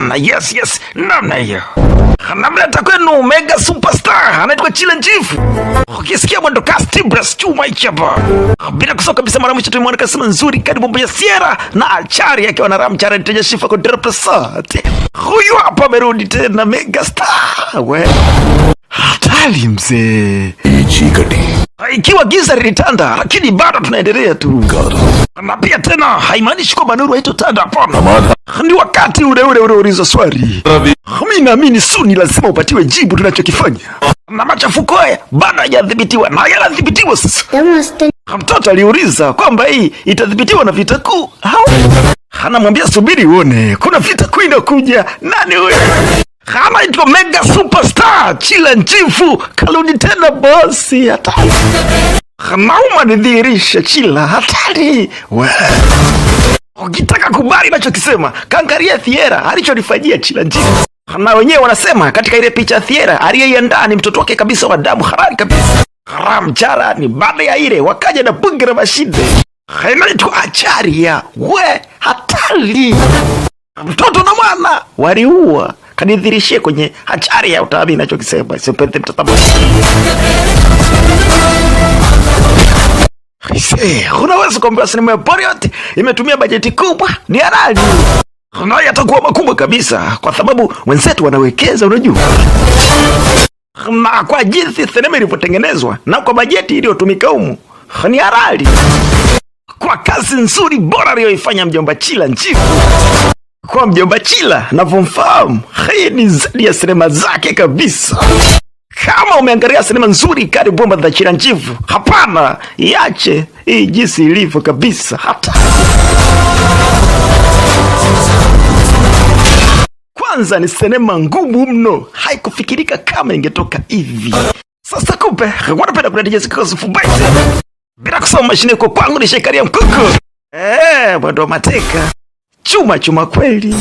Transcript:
Na yes, namna hiyo namleta kwenu mega superstar anaitwa Chile Njifu. Ukisikia mwendo kasi Tibras chuma hichi hapa, bila kusahau kabisa, mara mwisho tumemwona kasema nzuri karibu ya Sierra na Achari akiwa na Ramchara Teja Shifa kwa Prasad. Huyu hapa amerudi tena mega star we hatari mzee. చీకటి Ikiwa giza lilitanda, lakini bado tunaendelea tu, na pia tena haimaanishi kwamba nuru haitotanda. Hapana, సమాధానం ni wakati ule ule ule ulizo swali. Ravi Mi naamini suni lazima upatiwe jibu tunachokifanya, na machafuko haya bado hayajadhibitiwa na yanadhibitiwa sasa. Mtoto aliuliza kwamba hii itadhibitiwa na vita kuu au? Anamwambia subiri uone, kuna vita kuu inakuja. Nani huyo? Anaitwa mega superstar Chila Njifu, karudi tena bosi, hatari. Nauma nidhihirisha Chila, hatari we. Ukitaka kubali nachokisema, kaangalia Thiera alicholifanyia Chila Njifu. Na wenyewe wanasema katika ile picha ya Thiera aliyeiandaa ni mtoto wake kabisa wa damu halali kabisa. Ramchara ni baada ya ile wakaja na bunge la mashinde inaitwa Acharia. We hatari, mtoto na mwana waliua. Kanidhirishie kwenye hatari ya utaamini nachokisema, sipende mtazamaji. Aisee, unaweza kuambiwa sinema ya Bollywood imetumia bajeti kubwa, ni halali na yatakuwa makubwa kabisa, kwa sababu wenzetu wanawekeza, unajua na kwa jinsi sinema ilivyotengenezwa na kwa bajeti iliyotumika humu ni halali, kwa kazi nzuri bora aliyoifanya mjomba Chila Njifu. Kwa mjomba Chila navyomfahamu, hii ni zaidi ya sinema zake kabisa. Kama umeangalia sinema nzuri kali bomba za Chila Njifu, hapana, iache hii jinsi ilivyo kabisa. Hata kwanza ni sinema ngumu mno, haikufikirika kama ingetoka hivi. Sasa kumbe wanapenda kuletea bila kusoma mashine kwa kwangu ni shekaria mkuku mwendo wa mateka chuma chuma kweli.